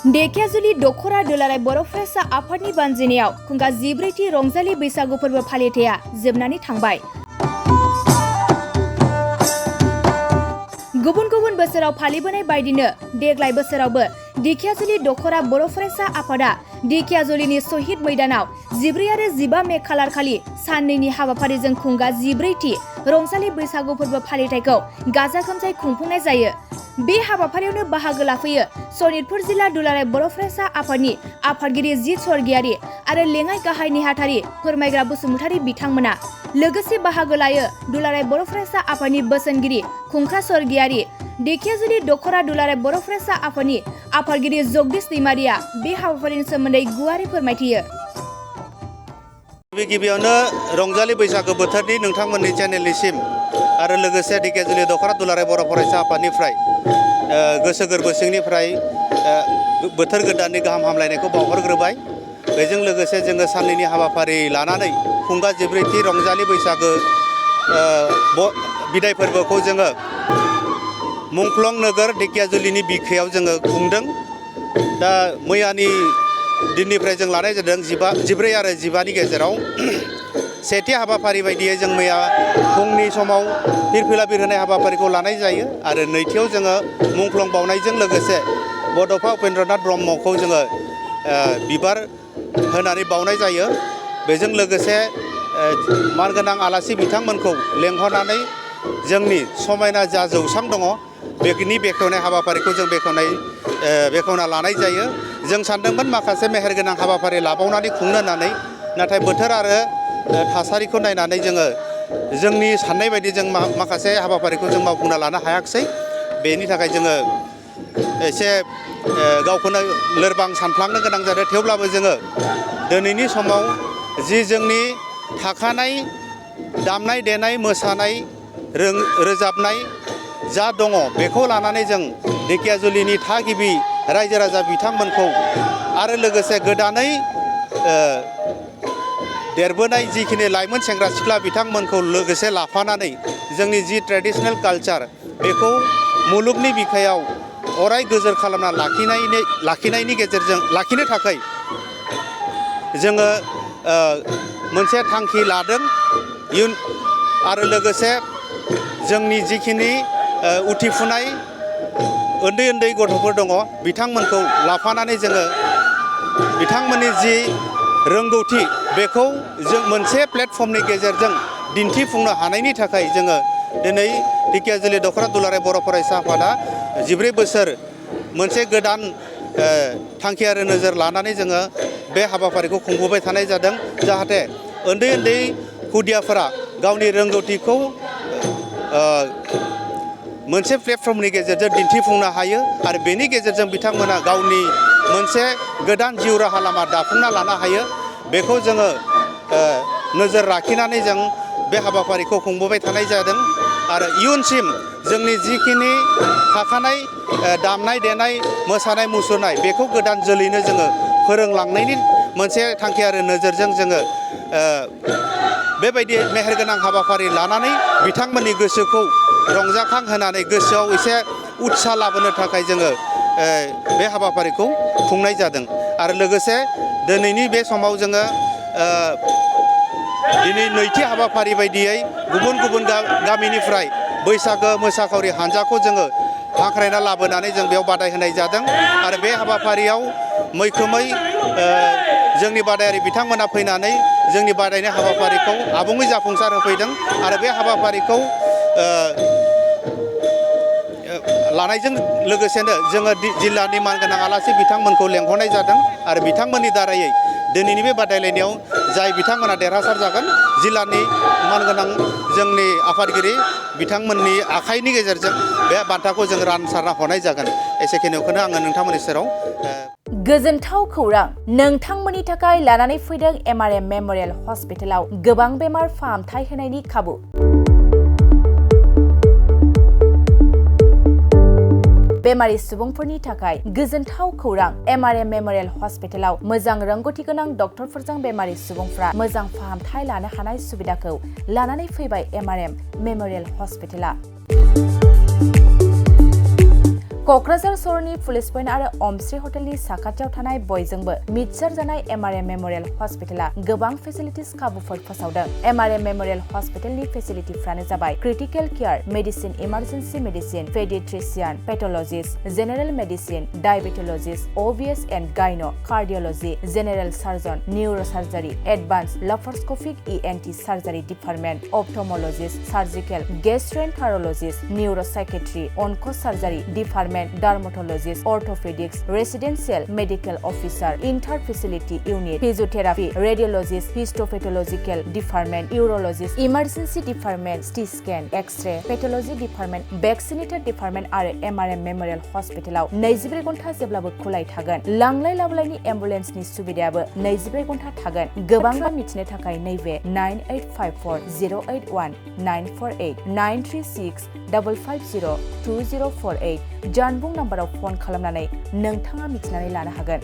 धेकियाजुलि दखरा दुलाराय बर' फरायसा आफादनि बानजायनायाव खुंगा 14थि रंजालि बैसागु फोरबो फालिथाया जोबनानै थांबाय। गुबुन गुबुन बोसोराव फालिबोनाय बायदिनो देग्लाय बोसोरावबो धेकियाजुलि दखरा बर' फरायसा आफादा धेकियाजुलिनि शहीद मैदानाव 14 आरो 15 मे खालार खालि साननैनि हाबाफारिजों खुंगा 14थि रंजालि बैसागु फोरबो फालिथायखौ गाजा गोमजायै खुंफुंनाय जायो। बे हाबाफारियावनो बाहागो लाफैयो सनितपुर जिल्ला दुलाराय बर' फरायसा आफादनि आफादगिरि जित स्वर्गियारि आरो लेङाइ गाहाय नेहाथारि फोरमायग्रा बसुमतारी बिथांमोना। लोगोसे बाहागो लायो दुलाराय बर' फरायसा आफादनि बोसोनगिरि खुंखा स्वर्गियारि। धेकियाजुलि दखरा दुलाराय बर' फरायसा आफादनि आफादगिरि जगदीश दैमारिया बे हाबाफारिनि सोमोन्दै गुवारै फोरमायथियो। गिबियावनो रंजालि बैसागो बोथोरनि नोंथांमोननि चेनेलनिसिम आरो लोगोसे धेकियाजुलि दखरा दुलाराय बर' फरायसा आफादनिफ्राय गोसो गोरबो सिंनिफ्राय बोथोर गोदाननि गाहाम हामलायनायखौ बावहरग्रोबाय। बेजों लोगोसे जोङो साननैनि हाबाफारि लानानै खुंगा 14थि रंजालि बैसागो बिदाय फोरबोखौ जोङो मुंख्लं नोगोर धेकियाजुलिनि बिखायाव जोङो खुंदों। दा मैयानि दिननिफ्राय जों लानाय जादों 14 आरो 15नि गेजेराव। सेथि हाबाफारि बायदियै जों मैया फुंनि समाव फिरफिला बिरहोनाय हाबाफारिखौ लानाय जायो आरो नैथियाव जोङो मुंख्लं बावनायजों लोगोसे बड'फा उपेन्द्रनाथ ब्रह्मखौ जोङो बिबार होनानै बावनाय जायो। बेजों लोगोसे मानगोनां आलासि बिथांमोनखौ लेंहरनानै जोंनि समायना जा जौसां दङ बेनि बेखेवनाय हाबाफारिखौ जों बेखेवना लानाय जायो। जों सानदोंमोन माखासे मेहेरगोनां हाबाफारि लाबावनानै खुंनो होननानै, नाथाय बोथोर आरो थासारिखौ नायनानै जोङो जोंनि साननाय बायदि जों माखासे हाबाफारिखौ जों मावफुंना लानो हायाखिसै। बेनि थाखाय जोङो एसे गावखौनो लोरबां सानफ्लांनो गोनां जादों। थेवब्लाबो जोङो दिनैनि समाव जि जोंनि थाखानाय दामनाय देनाय मोसानाय रोजाबनाय जा दङ बेखौ लानानै जों धेकियाजुलिनि थागिबि रायजो राजा बिथांमोनखौ आरो लोगोसे गोदानै देरबोनाय जिखिनि लाइमोन सेंग्रा सिख्ला बिथांमोनखौ लोगोसे लाफानानै जोंनि जि ट्रेडिशनेल कालचार बेखौ मुलुगनि बिखायाव अराय गोजोर खालामना लाखिनायनि गेजेरजों लाखिनो थाखाय जोङो मोनसे थांखि लादों। इयुन आरो लोगोसे जोंनि जिखिनि उथिफुनाय उन्दै उन्दै गथ'फोर दङ बिथांमोनखौ लाफानानै जोङो बिथांमोननि जि रोंगौथि बेखौ जों मोनसे प्लेटफर्मनि गेजेरजों दिन्थिफुंनो हानायनि थाखाय जोङो दिनै धेकियाजुलि दखरा दुलाराय बर' फरायसा आफादा 14 बोसोर मोनसे गोदान थांखि आरो नोजोर लानानै जोङो बे हाबाफारिखौ खुंबोबाय थानाय जादों। जाहाथे उन्दै उन्दै खुदियाफोरा गावनि रोंगौथिखौ मोनसे प्लेटफर्मनि गेजेरजों दिन्थिफुंनो हायो आरो बेनि गेजेरजों बिथांमोना गावनि मोनसे गोदान जिउ राहा लामा दाफुंना लानो हायो। बेखौ जोङो नोजोर लाखिनानै जों बे हाबाफारिखौ खुंबोबाय थानाय जादों आरो इयुनसिम जोंनि जिखिनि थाखानाय दामनाय देनाय मोसानाय मुसुरनाय बेखौ गोदान जोलैनो जोङो फोरोंलांनायनि मोनसे थांखि आरो नोजोरजों जोङो बेबायदि मेहेरगोनां हाबाफारि लानानै बिथांमोननि गोसोखौ रंजाखां होनानै गोसोआव एसे उत्साह लाबोनो थाखाय जोङो बे हाबाफारिखौ खुंनाय जादों। आरो लोगोसे दिनैनि बे समाव जोङो दिनै नैथि हाबाफारि बायदियै गुबुन गुबुन गामिनिफ्राय बैसागो मोसाखावरि हानजाखौ जोङो हांख्रायना लाबोनानै जों बेयाव बादाय होनाय जादों आरो बे हाबाफारियाव मैखोमै जोंनि बादायारि बिथांमोना फैनानै जोंनि बादायनाय हाबाफारिखौ आबुङै जाफुंसार होफैदों आरो बे हाबाफारिखौ लानायजों लोगोसेनो जोङो जिल्लानि मानगोनां आलासि बिथांमोनखौ लेंहरनाय जादों आरो बिथांमोननि दारायै दिनैनि बे बादायलायनायाव जाय बिथांमोना देरहासार जागोन जिल्लानि मानगोनां जोंनि आफादगिरि बिथांमोननि आखाइनि गेजेरजों बे बान्थाखौ जों रानसारना हरनाय जागोन। एसेखिनिखौनो आङो नोंथांमोननि सेराव गोजोनथाव खौरां नोंथांमोननि थाखाय लानानै फैदों MRM मेम'रियेल हस्पिटालाव गोबां बेमार फाहामथाय होनायनि खाबु। बेमारि सुबुंफोरनि थाखाय गोजोनथाव खौरां MRM मेम'रियेल हस्पिटालाव मोजां रोंगौथि गोनां डक्टरफोरजों बेमारि सुबुंफ्रा मोजां फाहामथाय लानो हानाय सुबिदाखौ लानानै फैबाय MRM मेम'रियेल हस्पिटाला। क'क्राझार सहरनि पुलिस पइन्ट आरो अमश्री हटेलनि साखाथियाव थानाय बयजोंबो मिथिसार जानाय MRM मेम'रियेल हस्पिटाला गोबां फेसिलिटिस खाबुफोर फोसावदों। MRM मेम'रियेल हस्पिटालनि फेसिलिटिफ्रानो जाबाय critical care, medicine, emergency medicine, paediatrician, pathologist, general medicine, diabetologist, OBS and gyno, cardiology, general surgeon, neurosurgery, advance laparoscopic ENT surgery department, ophthalmologist, surgical, gastroenterologist, neuropsychiatry, onco' surgery department, dermatologist, orthopaedics, residential medical officer, inter facility unit, physiotherapy, radiologist, histopathological department, urologist, emergency department, CT scan, x-ray, pathology department, vaccinator department आरो MRM memorial हस्पिटालाव 24 घन्टा जेब्लाबो खुलाय थागोन। लांलाय लाबोलायनि एम्बुलेन्सनि सुबिदायाबो 24 घन्टा थागोन। गोबां मिथिनो थाखाय नैबे 9854 081 948 936 550 2048 जानबुं नाम्बाराव फन खालामनानै नोंथाङा मिथिनानै लानो हागोन।